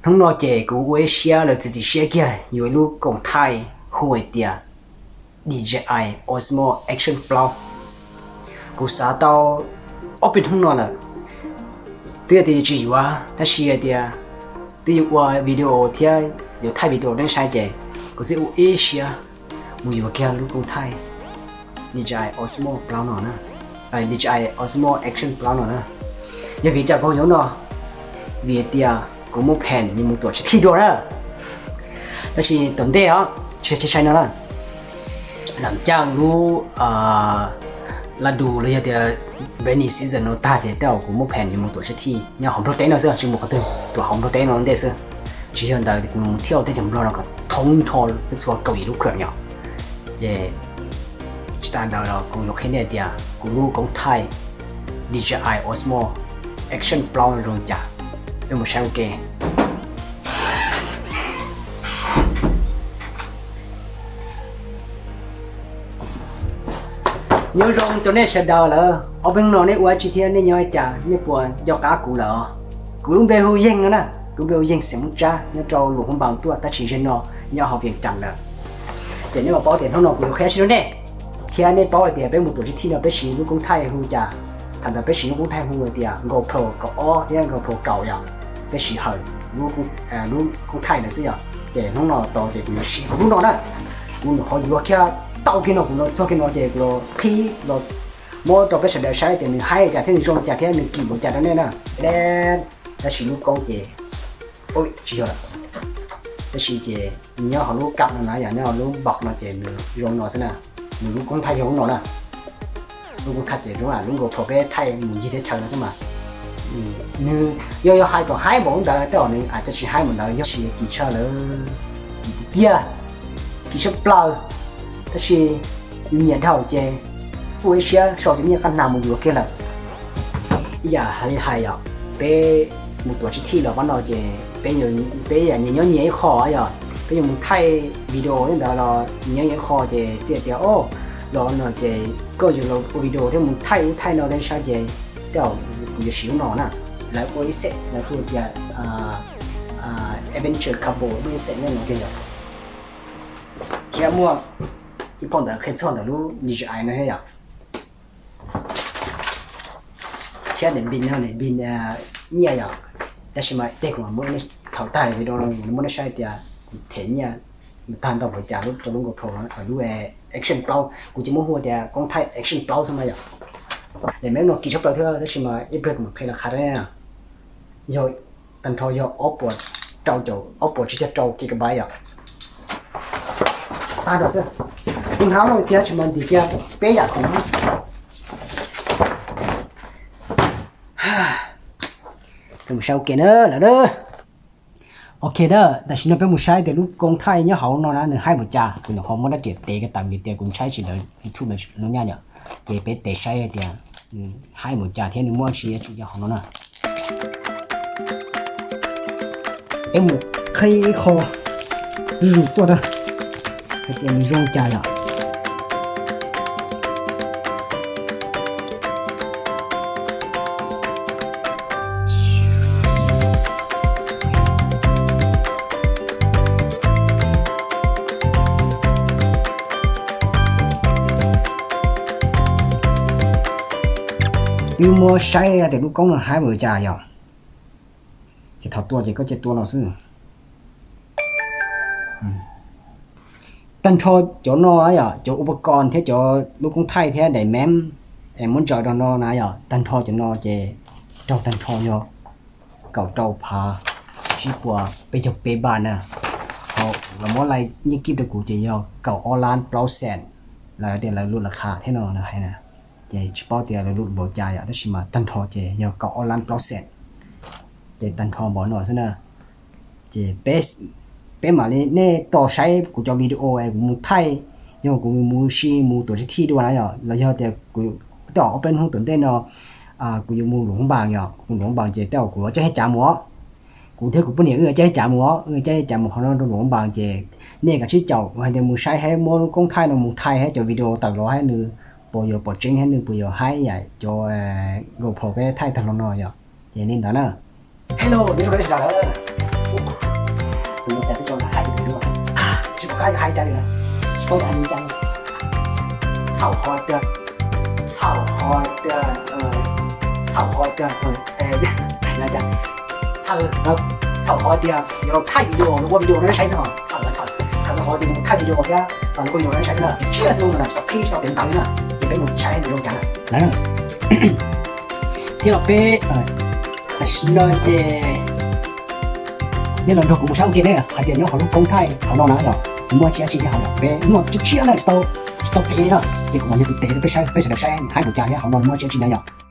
Hnub no ces kuv ua ib siab lawv txiav txim siab kiag yuav ib lub koom thaij hu hais tias D J I Osmo Action plaub. Kuv xav tau ob peb hnub no lawm, twb tias yuav tsis yuav tab sis hais tias twb yuav ua video thiab yuav thaij video nej saib ces kuv thiaj ua ib siab mus yuav kiag lub koom thaij D J I Osmo plaub no na, D J I Osmo Action plaub no na. Yog vim cas kuv yuav no? Vim tias kuv muaj pham yuav mus tuam tsib thij dua na. Tab sis tom ntej os, tsis tshai no na, lam caaj lub lab du los yog tias rainy season no tag ces tej zaum kuv muaj pham yuav mus tuam tsib thij nyob hauv Nplog teb no xwb, tsis mus qhov twg, tuam hauv Nplog teb no ntej xwb. Tsis yog ntawd kuv mus thauj teb chaws Nplog no kom thoob nrho txhua txhua kaum yim lub khuam yom. Ces tsis tas ntawd los kuv yuav qhia nej tias kuv lub koom thaij D J I Osmo Action plaub no zoo li cas, peb mus saib ua ke. Nyob zoo rau nej sawv daws lawm, ob peb hnub no nej ua dab tsi thiab nej nyob li cas, nej puas nco qab kuv lawm? Kuv lub npe hu Yeej no na, kuv lub npe hu Yeej xeem Hmoob Tsab nyob rau Luam Phab Npas tuaj tab sis zaum no nyob hauv Vias Cas lawm. Ces nej puas paub tias hnub no kuv yuav qhia dab tsi rau nej, thiab nej paub hais tias peb mus tuam tsib thij no peb siv lub koom thaij hu cas? Thaum ntawd peb siv lub koom thaij hu tias GoPro kaum ob thiab GoPro kaum yom, peb siv hawm lub koom thaij ntawd xwb yom. Ces hnub no tau ces kuv yuav siv kuv lub no na, kuv nyuam qhuav yuav kiag tau kiag no, kuv los txog kiag no ces kuv los qhib los muab rau peb sawv daws saib tias nws haib li cas thiab nws zoo li cas thiab nws kim npaum cas rau nej na. Tab sis lub koob ces, tsis yog, tab sis ces nws nyob hauv lub kam no na yom, nyob hauv lub npaum no ces nws zoo no xwb na. Nws lub koom thaij yog lub no na. Lub koom thaij ces zoo lub GoPro peb thaij mus ncig teb chaws no xwb mas. Nws yog, yog hais kom haib npaum ntawd tej zaum nws aaj tsis haib npaum ntawd, yog tsis kim tshaj lawm, kim tiag tiag, kim tshaj plaws. Tab sis nyiam dhau ces ua ib siab sau cov nyiaj qab hnav mus yuav kiag lawm. Ib yam hais li hais yom, peb mus tuam tsib thij los pab no ces peb, peb yam nyias nyob nyias ib qho yom, peb yuav mus thaij video li ntawd los nyias nyob nyias ib qho ces txawm tias o, los no ces koj yuav los ua video thiab mus thaij ub thaij no tej saib ces tej zaum kuv yuav siv lub no na. Lawv ua ib xeem lawv hu tias Adventure Cable ib xeem nej no kiag yom. Thiab muaj ib phau ntawv qhia txog ntawm lub D J I no thiab yom. Thiab daim npis no daim npis nyiaj yom. Tab sis mas tej kuv mam muab, thaum tag video no muab nej saib tias kuv them nyiaj tag ntau npaum cas rau lub GoPro, lub Action plaub, kuv ces muab hu tias koob thaij Action plaub xwb na yom. Daim npis no kim tshaj plaws thiab tab sis mas ib pliag kuv mam qhia lawv qha rau nej. Yog tag nrho yog ob puas rau caum, ob puas tsib caug rau gigabyte yom. Tag nrho xwb. Kuv hnav no tias tsis mas ntim kiag peb yam khoom na. Peb mus saib ua ke na lawm na. Ok na, tam sim no peb mus saib tias lub koob thaij nyob hauv no na nws haib npaum cas. Kuv nyuam qhuav muab rab riam tev kiag tas vim tias kuv saib tsis lawv YouTube no nyaj yom. Ces peb tev saib hais tias nws haib npaum cas thiab nws muaj dab tsi dab tsi nyob hauv no na. Peb mus qhib ib qho zuj zus tuaj na, hais tias nws zoo li cas yom. Wb muab saib tias lub koob no haib npaum cas yom. Ces thaum tua ces koj cia tua no xwb. Tag nrho cov no yom, cov upakoos thiab cov lub koob thaij thiab daim mev es muab ntsaws rau no na yom, tag nrho cov no ces raug tag nrho yog kaum rau phav tsib puas peb caug peb npaj na. Ho lawv muab laij nyiaj kib rau kuv ces yog kaum ob lab plaub xees. Lawv tias lawv lub laj kha thiab no na hais na, ces tsis paub tias lawv lub npaum cas yom, tab sis mas tag nrho ces yog kaum ob lab plaub xees. Ces tag nrho npaum no xwb na. Ces peb mam li, nej tos saib kuv cov video es kuv mus thaij, yog kuv mus si mus tuam tsib thij dua na yom, los yog tias kuv tom ob peb hnub tom ntej no kuv yuav mus Luam Phab Npas yom, mus Luam Phab Npas ces tej zaum kuv yuav caij hab cav mus os. Kuv thiab kuv poj niam wb yuav caij hab cav mus os, wb caij hab cav mus qhov no rau Luam Phab Npas ces nej kav tsij caum hais tias mus saib hab muab lub koob thaij no mus thaij hab cov video tawm los hab nws puas yuav pom tseeb hab nws puas yuav haib yam cov GoPro peb thaij tag los no yom. Ces li ntawd na. Hello, nyob zoo nej sawv daws lawm. Tus no cas twb tso nqa hais li ntawd, tsis paub qab yuav hais cas li lawm, tsis paub yuav hais li cas li. Txhaum qhov tiag, txhaum qhov tiag, txhaum qhov tiag, txhaum, txhaum qhov tias yuav los thaij video, los ua video rau nej saib xwb os. Txhaum, txhaum, txhaum qhov tias yuav los thaij video thiab los ua video rau nej saib xwb na. Tsiaj xwb no tsis tau qhib tsis tau tev ntawv na. Ces peb mus saib video cas na. Thiab los peb, tam sim no ces nej los nrog kuv mus saib ua ke ne, hais tias nyob hauv lub koob thaij hauv no na yom, muaj tsiaj tsi thiab hauv yom, peb muaj tsiaj tshiab na, tsis tau, tsis tau tev na, ces kuv mam li tus tev rau peb saib, peb sawv daws saib nws haib npaum cas thiab hauv no muaj tsiaj tsi na yom.